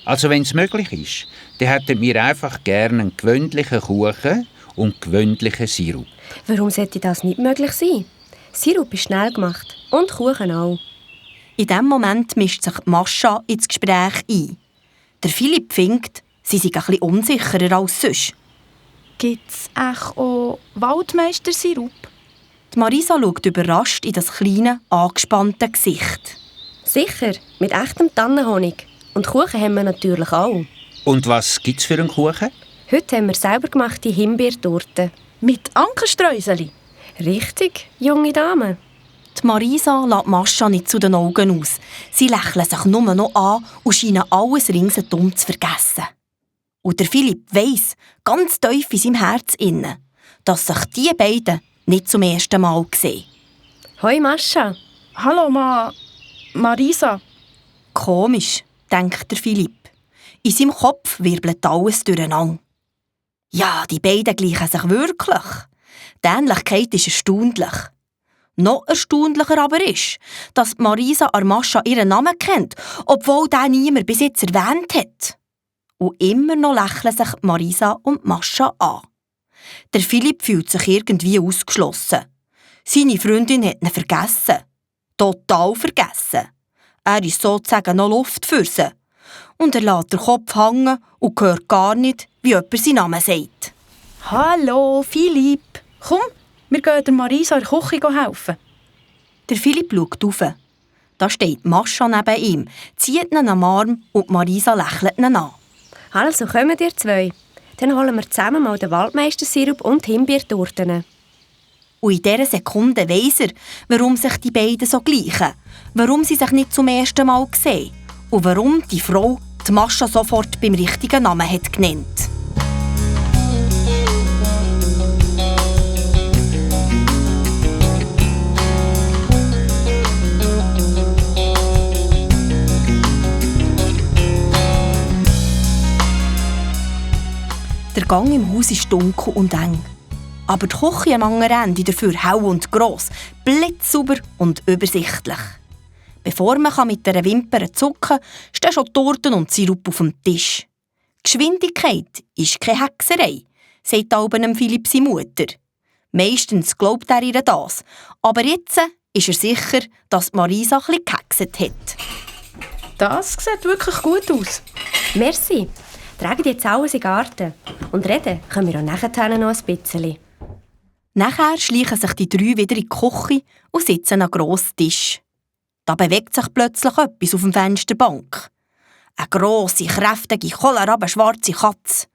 Also wenn es möglich ist, dann hätten wir einfach gerne einen gewöhnlichen Kuchen und gewöhnlichen Sirup. Warum sollte das nicht möglich sein? Sirup ist schnell gemacht und Kuchen auch. In diesem Moment mischt sich Mascha ins Gespräch ein. Der Philipp findet, sie sei ein bisschen unsicherer als sonst. Gibt es auch Waldmeister-Sirup? Die Marisa schaut überrascht in das kleine, angespannte Gesicht. Sicher, mit echtem Tannenhonig. Und Kuchen haben wir natürlich auch. Und was gibt's für einen Kuchen? Heute haben wir selber gemachte Himbeertorte. Mit Ankerstreuseli? Richtig, junge Dame. Die Marisa lässt Mascha nicht zu den Augen aus. Sie lächeln sich nur noch an und scheinen alles ringsherum zu vergessen. Und der Philipp weiss, ganz tief in seinem Herz innen, dass sich die beiden nicht zum ersten Mal sehen. Hoi Mascha. Hallo Marisa. Komisch, denkt der Philipp. In seinem Kopf wirbelt alles durcheinander. Ja, die beiden gleichen sich wirklich. Die Ähnlichkeit ist erstaunlich. Noch erstaunlicher aber ist, dass Marisa Mascha ihren Namen kennt, obwohl den niemand bis jetzt erwähnt hat. Und immer noch lächeln sich Marisa und Mascha an. Der Philipp fühlt sich irgendwie ausgeschlossen. Seine Freundin hat ihn vergessen. Total vergessen. Er ist sozusagen noch Luft für sie. Und er lässt den Kopf hängen und hört gar nicht, wie jemand seinen Namen sagt. Hallo Philipp. Komm, wir gehen der Marisa in der Küche helfen. Der Philipp schaut rauf. Da steht Mascha neben ihm, zieht ihn am Arm und Marisa lächelt ihn an. Also kommen ihr zwei. Dann holen wir zusammen mal den Waldmeister-Sirup und Himbeertorten. Und in dieser Sekunde weiss er, warum sich die beiden so gleichen, warum sie sich nicht zum ersten Mal sehen und warum die Frau die Mascha sofort beim richtigen Namen hat genannt. Der Gang im Haus ist dunkel und eng. Aber die Küche am anderen Ende dafür hell und gross, blitzsauber und übersichtlich. Bevor man mit einer Wimper zucken kann, stehen schon Torten und Sirup auf dem Tisch. Geschwindigkeit ist keine Hexerei, sagt Alben Philipp seine Mutter. Meistens glaubt er ihr das, aber jetzt ist er sicher, dass Marisa ein bisschen gehext hat. Das sieht wirklich gut aus. Merci. Tragen jetzt alles in den Garten. Und reden können wir auch nachher noch ein bisschen. Nachher schleichen sich die drei wieder in die Küche und sitzen an einem grossen Tisch. Da bewegt sich plötzlich etwas auf der Fensterbank. Eine grosse, kräftige, kohlrabenschwarze Katze.